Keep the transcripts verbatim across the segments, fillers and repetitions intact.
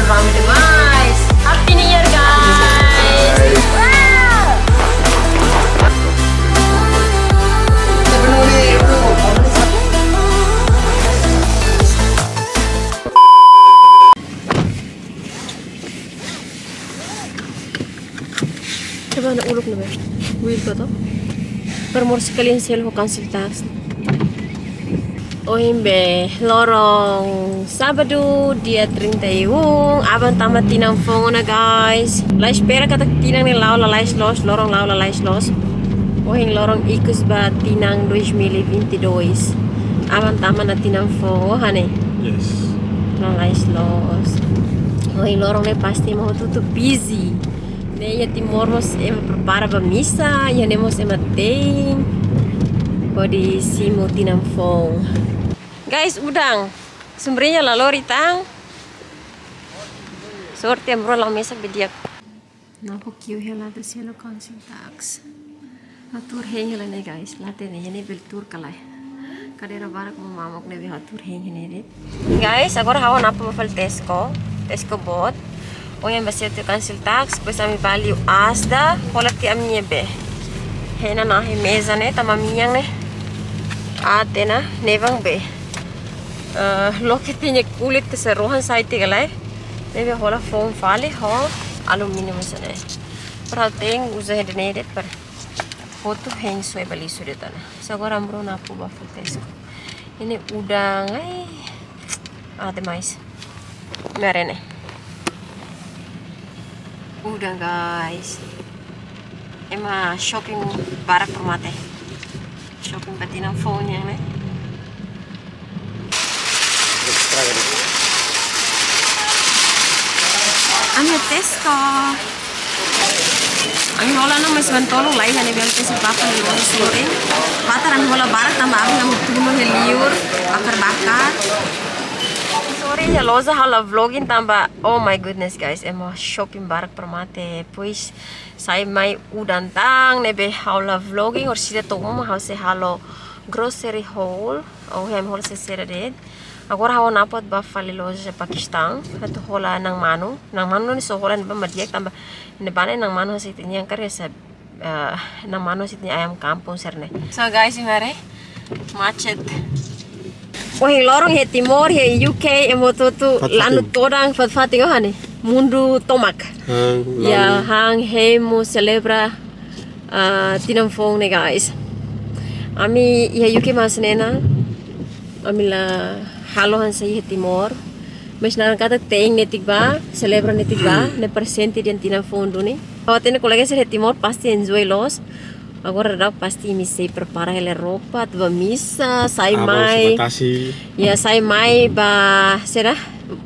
Rame demais. Happy New Year, guys. Wow. Coba na uluk na be. Wil ko to. Permor sekalian sel ho council tax. Ohin be loron sábadu, dia trinta e um, aban tama tinan foun ona, guys. La espera katak tinan ne'e la'o lalais loos, loron la'o lalais loos. Ohin loron ikus ba tinan dois mil e vinte e dois. Aban tama ona tinan foun, oh, hane? Yes. Lalais loos. Ohin loron ne'e pasti ema hotu-hotu busy. Ne'e iha Timor mós ema prepara ba misa, iha ne'e mós ema tein hodi simu tinan foun. Guys, udan. Sombriña la lori tan. Sorte ami rua la'o mesak be di'ak. Napo kiu hela do selo council tax. Ha'u tuur hein hela ne'e, guys. La hatene iha ne'e bele tuur ka lae. Kadeira barak mak mamuk ne'ebé ha'u tuur hein iha ne'e de'it. Guys, agora ha'u ho Napo bá fali Tesco. Tesco boot. Ohin ami bá selu tiha council tax, depois ami bá liu Asda, hola tiha ami-nia be. Hena na he meza ne'e, tanba ami-nian ne'e. Aat ona, nevan be. Eh, loke tiha nia kulit keserohan sai tiha ka lae. Ne'ebé hola foun fali ho alumíniu mós ne'e. Para ha'u tein uza ida-ne'e de'it para hotu hein soe ba lixu de'it ona. So agora ami rua ho Napo bá fali Tesco. Ne'e udan, ai. Aat demais. Mare ne'e. Udan, guys. Ema shopping barak para mate. Shopping ba tinan foun nian ne'e. Ami Tesco. Ami hola no mais van tolu lai, hane bel Tesco bapa ni loja sore. Batar ami hola barak tanba ami atu tunu iha liur, bakar-bakar. Sorry, iha loja ha'u la vlogging tanba, oh my goodness, guys, ema shopping barak para mate. Depois sai mai udan tan, ne'ebé ha'u la vlogging, orsida to'o uma ha'u sei halo grocery haul, ohin ami hola sei sira de'it. Agora ha'u ho Napo atu bá fali loja Pakistan, atu hola na'an manu. Na'an manu ne'e só hola ne'ebá mak di'ak tanba ne'ebá ne'e na'an manu hanesan ita-nia karik hanesan, eh, na'an manu hanesan ita-nia ayam kampung sira-ne'e. So guys, imi haree. Macet. Ohin loron iha Timor, iha U K, ema hotu-hotu lanu todan fatin-fatin, oh, hane. Mundu tomak. Han, ya, lanu. Han, hemu, selebra, ah, tinan foun ne'e, guys. Ami iha U K mak hanesan ne'e ona. Ami la halo hanesan iha Timor. Mais naran katak tein netik bá, selebra netik bá, ne'e presente dehan tinan foun duni. Ha'u hatene kolega sira iha Timor pasti enjoy loos. Agora daudaun pasti imi sei prepara hela roupa, atu bá misa, sai mai. Aban bá tasi. Ya, sai mai bá, sira,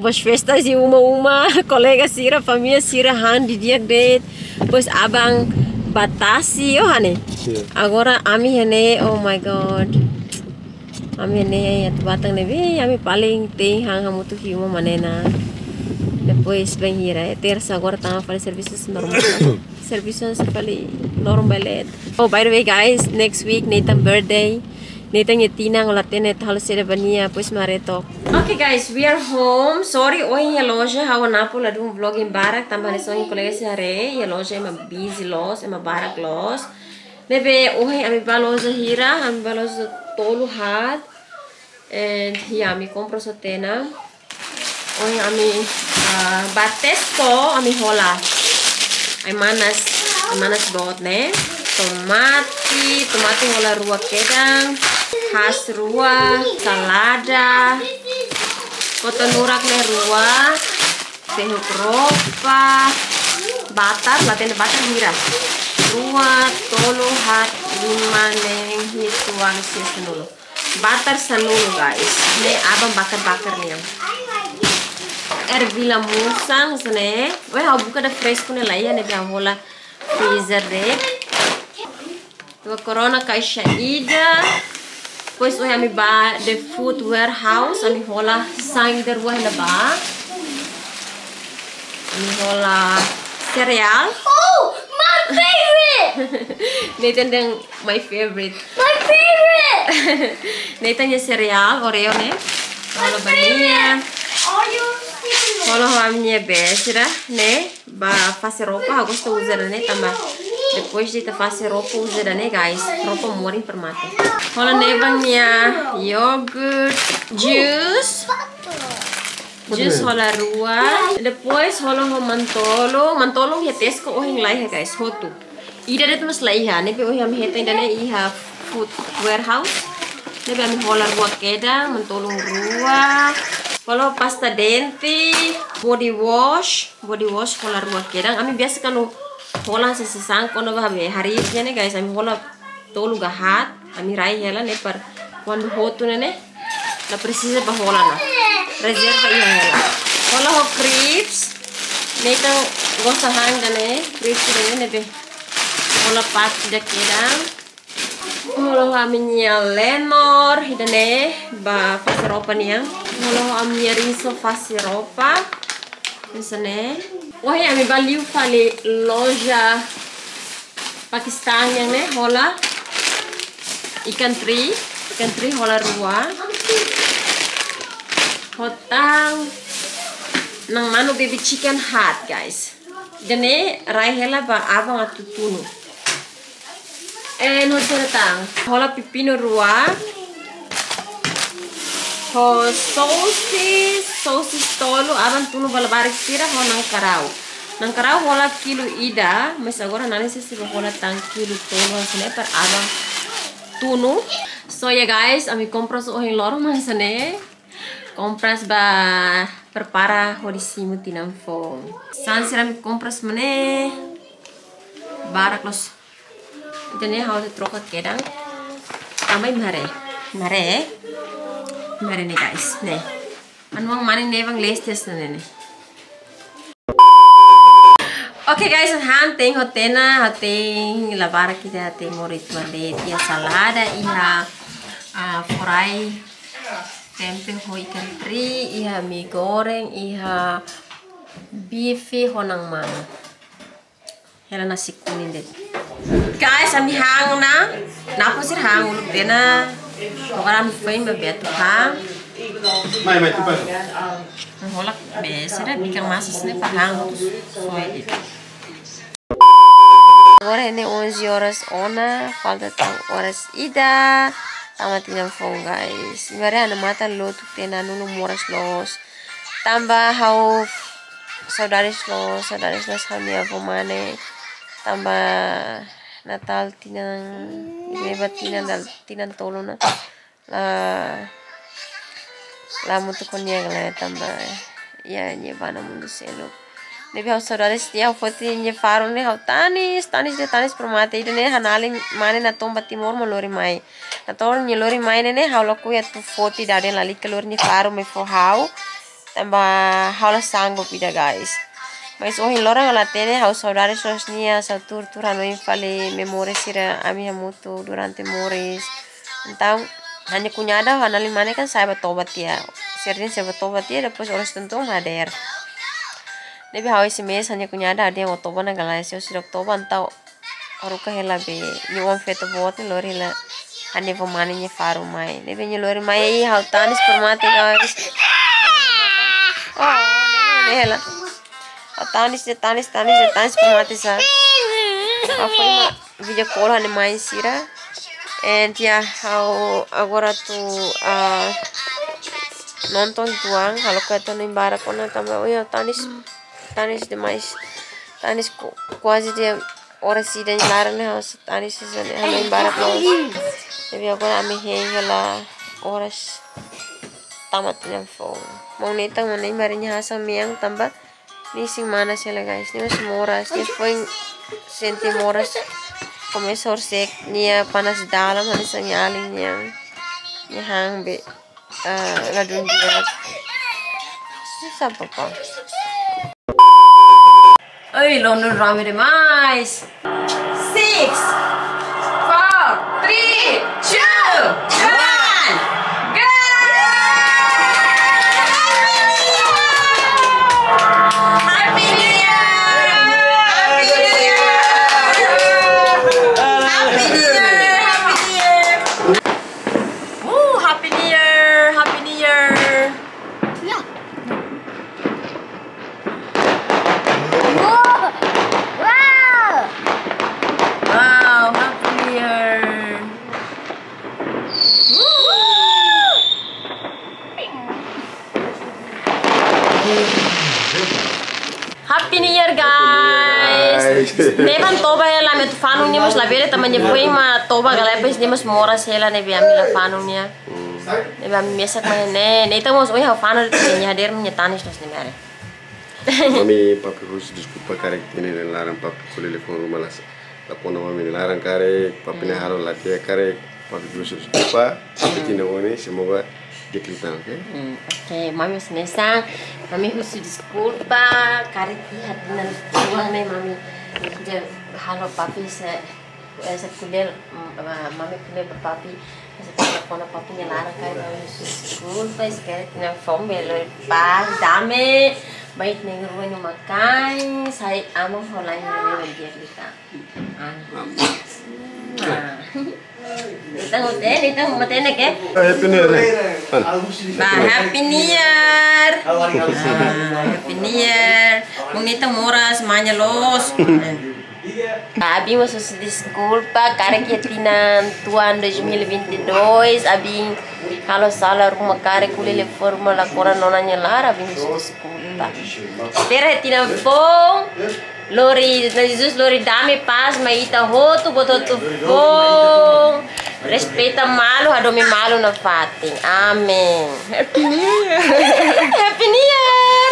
bá festa iha uma-uma, kolega sira, família sira, han didi'ak de'it. Depois aban bá tasi, oh, hane. Iya. Agora ami iha ne'e, oh my God. Ami iha ne'e atu bá tan ne'ebé, ami paling tein han hamutuk iha uma mak ne'e ona. Depois bainhira, eh, tersa agora tama fali servisu normál. Servisu hanesan fali normal de'it. Oh, by the way, guys, next week Nathan birthday. Nathan nia tinan, ha'u la hatene atu halo saida ba nia, depois mak haree took. Okay, guys, we are home. Sorry, ohin iha loja ha'u ho Napo la dún vlogging barak, tanba hanesan ohin kolega sira haree, iha loja ema busy loos, ema barak loos. Ne'ebé ohin ami bá loja hira, ami bá loja tolu haat. And ya, ami kompra só tiha ona. Ohin ami, ah, bá Tesco, ami hola ai-manas, ai-manas boot ne'e. Tomate, tomate hola rua kedan, haas rua, salada, koto nurak ne'e rua, tehuk roupa, batar, la hatene batar hira. Rua, tolu, haat, lima, neen, hitu, ualu, sia, sanulu. Batar sanulu, guys. Ne'e aban bakar-bakar nian. Ervilla musan, hanesan ne'e. Weh, ha'u buka ida fresku ne'e la iha, ne'ebé ha'u hola freezer de'it. Tua Corona kaixa ida. Depois ohin ami bá The Food Warehouse, ami hola san ida rua hela bá. Ami hola sereál. Oh, my favorite! Nathan dehan my favorite. My favorite! Nathan nia sereál, Oreo ne'e. Hola ba nia. Oreo. Hola ho ami-nia bee sira ne'e ba fase roupa, ha'u gosta uza ida-ne'e tanba depois de ita fase roupa uza ida-ne'e, guys, roupa morin para mate. Hola Nevan nia yogurt, juice. Juice hola rua. Depois hola ho mantolun. Mantolun iha Tesco ohin laiha, guys, hotu. Ida de'it mós laiha, ne'ebé ohin ami hetan ida-ne'e iha Food Warehouse. Ne'ebé ami hola rua kedan, mantolun rua. Hola pasta dente, body wash, body wash hola rua kedan. Ami biasa kuandu hola sasán kuandu ba be hariis ne'e, guys, ami hola tolu ka haat, ami rai hela ne'e para kuandu hotu ne'e ne'e la presiza ba hola ona. Rezerva iha hela. Hola ho crisps. Nathan gosta han ida-ne'e, crisps ida-ne'e ne'ebé hola parte ida kedan. Hola ho ami-nia Lenor ida-ne'e ba fase roupa nian. Hola ho ami-nia Rinso fase roupa. Hanesan ne'e. Wah, ami ba liu fali loja Pakistan nian ne'e, hola ikan teri, ikan teri hola rua. Ho tan na'an manu baby chicken haat, guys. Ida-ne'e rai hela ba aban atu tunu. Eh, no sira tan. Hola pepino rua. Ho sosis, sosis tolu, aban tunu ba labarik sira ho na'an karau. Na'an karau hola kilu ida, mas agora nani sei ba hola tan kilu tolu, hanesan ne'e para aban tunu. So ya guys, ami kompras ohin loron mak hanesan ne'e. Kompras ba prepara hodi simu tinan foun. Sasán sira ami kompras mak ne'e. Barak loos. Ida-ne'e ha'u atu troka kedan. Tanba imi haree. Imi haree. Imi haree ne'e guys. Ne'e. Anu mane Nevan leste hanesan ne'e. Oke guys, han tein hotu ona, han tein labarik ida, han tein moris ida, iha salada, iha, ah, fry tempe ho ikan teri, iha mi goreng, iha bife ho na'an manu. Hela nasi kuning de'it. Guys, ami han ona. Napo sira han uluk tiha ona. Agora ami foin ba bee atu han. Mai, mai, tu pai. Hola bee sira bikan masas ne'e para han. Foin. Agora ne'e onze horas ona, falta tan oras ida. Tama tinan foun, guys. Imi haree ha'u-nia matan lotu tiha ona, nulu moras loos. Tanba ha'u saudades loos, saudades loos ha'u-nia avó mane. Tanba Natál tinan, iha ba tinan dal-, tinan tolu ona. La, la hamutuk ho nia ka lae tanba iha nia bá ona mundu seluk. Ne'ebé ha'u saudades tiha, ha'u foti nia faru ne'e ha'u tanis, tanis de'it, tanis para mate. Ida-ne'e ha'u-nia alin mane natoon ba Timor mak lori mai. Natoon nia lori mai ne'e ne'e ha'u lakohi atu foti, ida-ne'e lalika lori nia faru mai fó ha'u. Tanba ha'u la sanggup ida, guys. Mas ohin loron ha'u la hatene, ha'u saudades loos nia, ha'u tuur-tuur hanoin fali memória sira ami hamutuk durante moris. Entaun, ha'u-nia kuñada, ha'u-nia alin mane kan sa'e ba toba tiha. Sira dehan sa'e ba toba tiha, depois oras tonton hadeer. Ne'ebé ha'u S M S ha'u-nia kuñada, ha'u dehan ó toba ona ka lae, se ó seidauk toba, entaun haruka hela be, nia oan feto boot ne'e lori hela ha'u-nia avó mane nia faru mai. Ne'ebé nia lori mai, ih, ha'u tanis para mate, guys. Oh, ne'e hela. Ha'u tanis de'it, tanis, tanis de'it, tanis para mate sá. Ha'u foin mak video call ha'u-nia mãe sira. And ya, ha'u agora atu, ah, nonton uitoan, ha'u lakohi atu hanoin barak ona tanba, oh ya, tanis, tanis demais. Tanis ku-, kuaze de'it oras ida nia laran ne'e ha'u tanis sira ne'e hanoin barak loos. Ne'ebé agora ami hein hela oras tama tinan foun. Maun Nathan mak ne'e imi haree nia hasan mean tanba nia isin manas hela, guys. Nia mós moras, nia foin sente moras. Komesa horisehik nia panas dalam, hanesan nia alin nian. Nia han be, ah, ladún di'ak. Susah, papa. Oi, London rame demais. Six, four, three, two, one, go! Happy New Year! Happy New Year! Happy New Year! Happy New Year! Woo, Happy New Year! Happy New Year! Ya. Happy New Year, guys. Guys. Ne'ebé toba hela, ami atu fanun nia mós labele, tanba nia foin mak toba, galera, depois nia mós moras hela, ne'ebé ami la fanun nia. Hmm. Ne'ebé ami mesak mai ne'e, ne'e ita mós ohin ha'u fanun nia hadeer nia tanis nos ne'e mere. Mami, papi husu deskulpa karik tinan ida laran papi ko'alia liafuan ruma la, la kona mami nia laran karik, papi nia halo la di'ak karik, papi husu deskulpa, papi tinan oin ne'e, semoga di'ak liután, oke? Hmm, oke, mami husu hanesan, mami husu deskulpa, karik iha tinan tuan ne'e mami, ita halo papi se, eh, se ko'alia, mm, ma-, mami ko'alia ba papi, se ko'alia kona papi nia laran karik, mami husu deskulpa, espera tinan foun bele pás, dame, ba ita na'in-rua nia uma-kain, sai aman ho la'en nia uma di'ak liután. Amin. Amin. Ah. Ita hotu, ita hotu hatene ke? Happy New Year, eh? Ba, Happy New Year. Ah, Happy New Year. Mun ita moras, manya loos. Ba, abin mós husu deskulpa, karik iha tinan tuan dois mil e vinte e dois, abin halo sala ruma karik ko'alia liafuan ruma la kona nona nia laran, abin husu deskulpa. Espera tinan foun, lori, Na'i Jesus lori dame, pás mai ita hotu, buat hotu foun. Respeita malu, hadomi malu nafatin. Amen. Happy New Year. Happy New Year.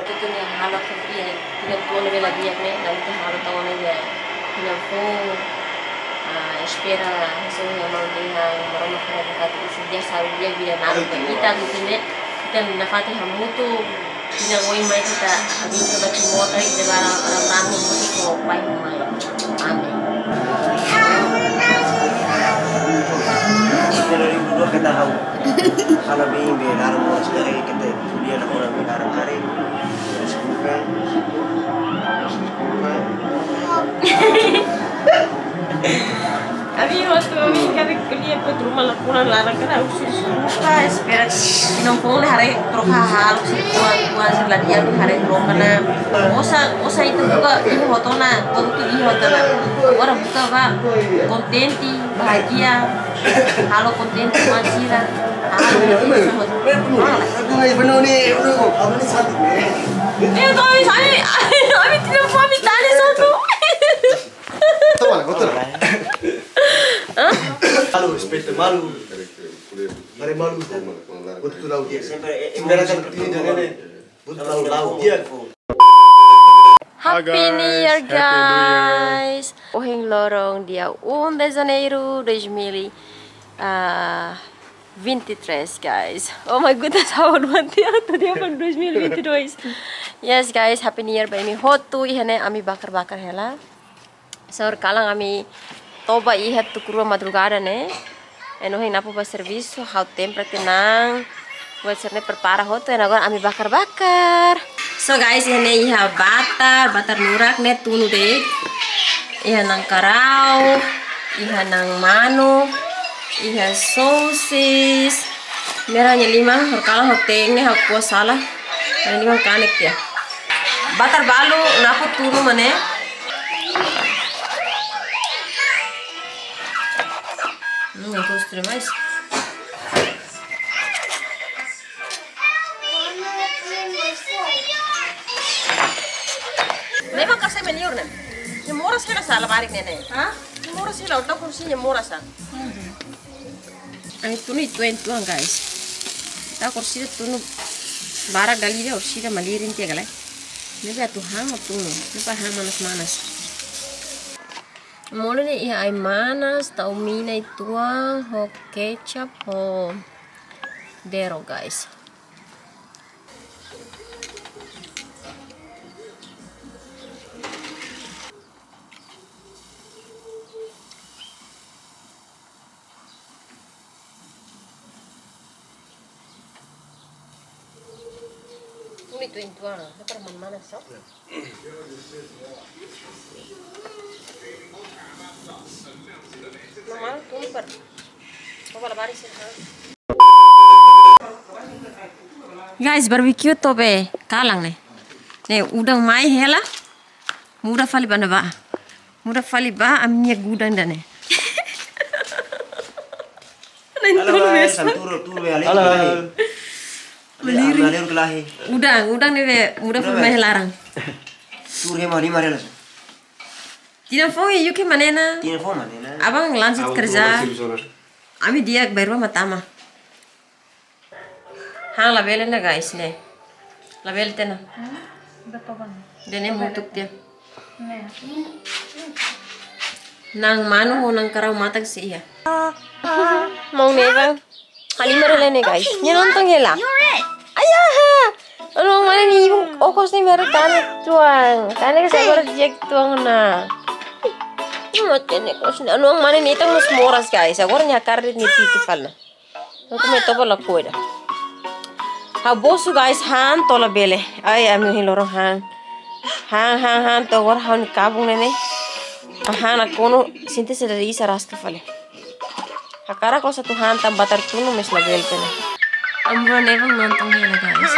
Tutu nia halo ke dia, tinan tuan ne'ebé la di'ak ne'e, la ita halo tau ona iha tinan foun, ah, espera, hanesan iha maun dehan, Maromak haraik nafatin husu di'ak, saúde di'ak, vida naruk ba ita, tutu ne'e, ita nafatin hamutuk, tinan oin mai ita, ami ita ba Timor, ita ba ram-, ram-, ram hamutuk ho pai ho mai. Amen. Dua kata ha'u. Kalau be, be, kalau mau sekali kita Dia nak orang bicara kari. Deskulpa. Deskulpa. Ami waktu ami kami ko'alia buat ruma la kona laran karik husu deskulpa, espera tinan foun ne'e haree troka halo, se tuan, tuan, se la di'ak haree troka ona. Osan, osan ita buka iha hotu ona, buka iha hotu ona. Agora buka ba kontente, bahagia, halo kontente, mansira, halo kontente. Eh, toh, ami, ami, ami tinan foun, ami tanya satu. Toma, betul. Hah? Malu, respeita malu. Haree malu. Betul, lau dia. Sempre, eh, eh, Mereka kan pilih dan ini. Buat lau-lau dia. Happy New Year, guys. Happy New Year, guys. Ohin loron dia um de Janeiro dois mil e vinte e três, guys. Oh my goodness, how old am I? Outro dia foi dois mil e vinte e dois. Yes, guys, Happy New Year ba imi hotu. Iha ne'e ami bakar-bakar hela. Sahur kalan ami toba iha tuku rua madrugada ne'e. Entaun ohin Napo ba servisu, ha'u tempra tinan. Buat sira-ne'e prepara hotu, entaun agora ami bakar-bakar. So guys, iha ne'e iha batar, batar nurak ne'e tunu de'it. Iha na'an karau, iha na'an manu, iha sosis. Mera nia liman, ha'u kala hotu ne'e, ha'u ko'a sala. Nia liman kanek ya. Batar balu, Napo tunu mak ne'e. Hmm, gostu demais. Ne'e mak kasih meliur ne'e. Nia moras hela sala barik ne'e ne'e. Hah? Nia moras hela, otak kursi nia moras sa. Ai, tunu itu entuan, guys. Ita orsida tunu barak dala ida, orsida malirin tiha ka lae. Ne'ebé atu han tunu, ne'ebé han manas-manas. Mole ne'e iha ai-manas, tau mina uitoan, ho kecap, ho dero, guys. Tunu itu entuan, ne'e para manas-manas, so? Ya. Normal, tunu para. Kau bala baris, ha? Guys, barbecue to'o be kalan ne'e. Ne'e udan mai hela. Muda fali ba ne'ebá. Muda fali ba ami-nia udan ida-ne'e. Ne'e halo, tolu guys, mes. Tuur, tuur be halo. Halo. Halo, halo. Udan, udan ne'ebé muda fali mai laran. Tuur he mani mare la. Tinan foun iha U K mana ne'e? Tinan foun mana ne'e? Abang lanjut kerja. Ami di'ak, baru mak tama. Han labele ona guys ne'e. Labele tiha ona. Ida-ne'e mutuk tiha. Na'an manu ho na'an karau matak sei iha. Maun Nevan. Halimar hela ne'e guys. Nia nonton hela. Ayah. Anu mane nia okos ne'e mera tane tuang. Tane ke sabar jek tuang na. Nia mate ne'e kos ne'e. Anu mane nia tang mós moras guys. Agora nia kaer nia titi fali ona. Aku me toba la kueda. Ha'u bosu guys, han to'o labele. Ai, ami ohin loron han. Han, han, han, to'o agora ha'u-nia kabun ne'e ne'e. Han, han, aku no sinti sedar isa raska fali. Hakarak kos atu han tan batar tunu mes labele tiha ona. Amor, Nevan nonton hela guys.